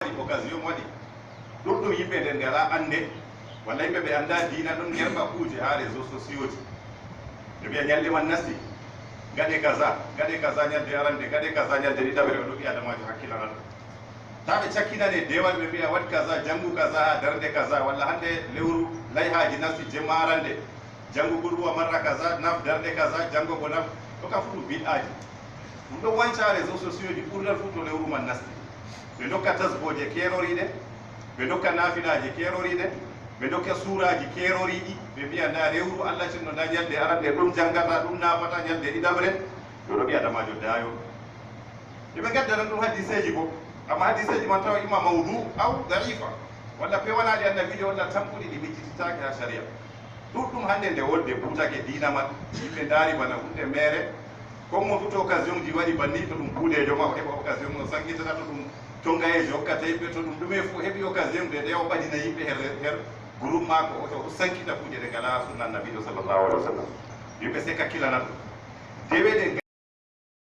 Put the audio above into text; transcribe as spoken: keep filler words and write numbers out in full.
waɗi, occasion waɗi. Ɗuɗɗum yimɓe nden ngalaa annde, walla yimɓe ɓe anndaa diina ɗon ngerɓa kuuje haa réseaux sociaux ji. Ɓe mbiya ñalɗi man nasti, ngaɗe kaza, ngaɗe kaza ñalde arande, ngaɗe kaza ñalde ɗiɗaɓere, o ɗo ɓii adamaajo hakkilana ɗum. Taa ɓe cakkinane deewal, ɓe mbiya waɗ kaza, janngu kaza haa darnde kaza, walla hannde lewru layhaaji nasti jemma arande, janngu qul huwa marra kaza, naf darnde kaza, janngo ko naf, ɗo ka fuu ɗum bid'aaji. Ɗum ɗon wanca réseaux sociaux ji ɓurdal fuu to lewru man nasti. Ɓe ndokka tasbooje keeroriiɗe, ɓe ndokka naafilaaji keeroriiɗe, ɓe ndokka suuraaji keeroriiɗi, ɓe mbiya ndaa lewru Allah cinno, ndaa ñalde arande ɗum janngata, ɗum naafata, ñalde ɗiɗaɓre, ɗo ɗo ɓii adamaajo daayo. Ɓe ɓe ngaddanan ɗum hadiseeji goo, amma hadiseeji man tawa imma mawdu aw da'ifa, walla pewanaaɗi annabiijo, walla tampuɗi ɗi miccititaake haa sariya. Ɗuɗɗum hannde nde wolde buutake diina man, yimɓe ndaari bana huunde meere. Kon mo fuu to occasion ji waɗi banni, to ɗum buudeejo ma, o heɓa occasion o sankitata, to ɗum tongayeejo hokkata yimɓe, to ɗum ɗume fuu heɓi occasion de, de o ɓadina yimɓe her, her groupe maako, o, o sankita kuuje ɗe ngalaa sunna annabiijo sallallahu alaihi wasallam. Yimɓe sey kakkilana ɗum. Dewe ɗe